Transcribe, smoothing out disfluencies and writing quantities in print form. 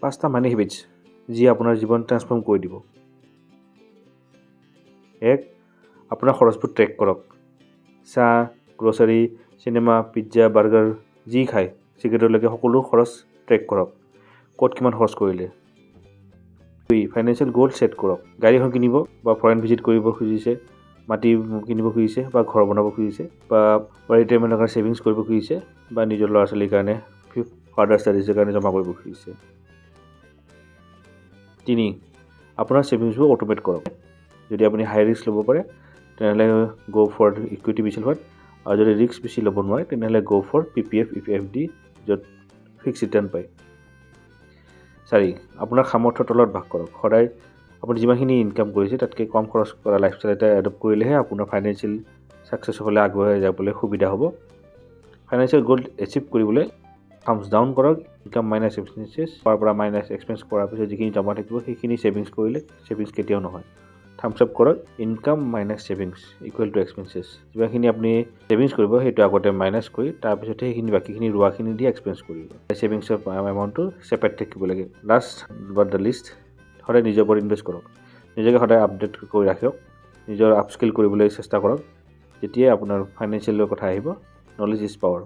পাঁচটা মানি হেবিটছ যিয়ে আপোনাৰ জীৱন ট্ৰেন্সফৰ্ম কৰি দিব। 1, আপোনাৰ খৰচবোৰ ট্ৰেক কৰক। চাহ, গ্ৰ'চাৰী, চিনেমা, পিজ্জা, বাৰ্গাৰ, যি খায়, চিগাৰেটলৈকে সকলো খৰচ ট্ৰেক কৰক, ক'ত কিমান খৰচ কৰিলে। 2, ফাইনেন্সিয়েল গ'ল ছেট কৰক। গাড়ী এখন কিনিব বা ফৰেইন ভিজিট কৰিব খুজিছে, মাটি কিনিব খুজিছে বা ঘৰ বনাব খুজিছে বা ৰিটায়াৰমেণ্টৰ কাৰণে ছেভিংছ কৰিব খুজিছে বা নিজৰ ল'ৰা ছোৱালীৰ কাৰণে ফাৰ্ডাৰ ষ্টাডিজৰ কাৰণে জমা কৰিব খুজিছে। 3, আপোনাৰ ছেভিংছবোৰ অট'মেট কৰক। যদি আপুনি হাই ৰিস্ক ল'ব পাৰে, তেনেহ'লে go for equity mutual fund আৰু যদি ৰিস্ক বেছি ল'ব নোৱাৰে, তেনেহ'লে go for PPF, FD, য'ত ফিক্স ৰিটাৰ্ণ পায়। 4, আপোনাৰ সামৰ্থ্যৰ তলত বাস কৰক। সদায় আপুনি যিমানখিনি ইনকাম কৰিছে, তাতকৈ কম খৰচ কৰা লাইফষ্টাইল এটা এডপ্ট কৰিলেহে আপোনাৰ ফাইনেন্সিয়েল ছাকচেছ হ'বলৈ আগুৱাই যাবলৈ সুবিধা হ'ব। ফাইনেন্সিয়েল গ'ল এচিভ কৰিবলৈ থাম্বছ ডাউন কৰক। ইনকাম মাইনাছ এক্সপেঞ্চেছ, তাৰ পৰা মাইনাছ এক্সপেঞ্চ কৰাৰ পিছত যিখিনি জমা থাকিব, সেইখিনি ছেভিংছ কৰিলে ছেভিংছ কেতিয়াও নহয়। থাম্বছ আপ কৰক। Income minus savings equal to expenses। যিমানখিনি আপুনি ছেভিংছ কৰিব, সেইটো আগতে মাইনাছ কৰি তাৰপিছতহে সেইখিনি বাকীখিনি ৰোৱাখিনি দি এক্সপেঞ্চ কৰিব। ছেভিংছৰ এমাউণ্টটো ছেপাৰেট থাকিব লাগে। লাষ্ট বাট the list, সদায় নিজৰ ওপৰত ইনভেষ্ট কৰক। নিজকে সদায় আপডেট কৰি ৰাখক, নিজৰ আপস্কিল কৰিবলৈ চেষ্টা কৰক। যেতিয়াই আপোনাৰ ফাইনেন্সিয়েলৰ কথা আহিব, knowledge is power।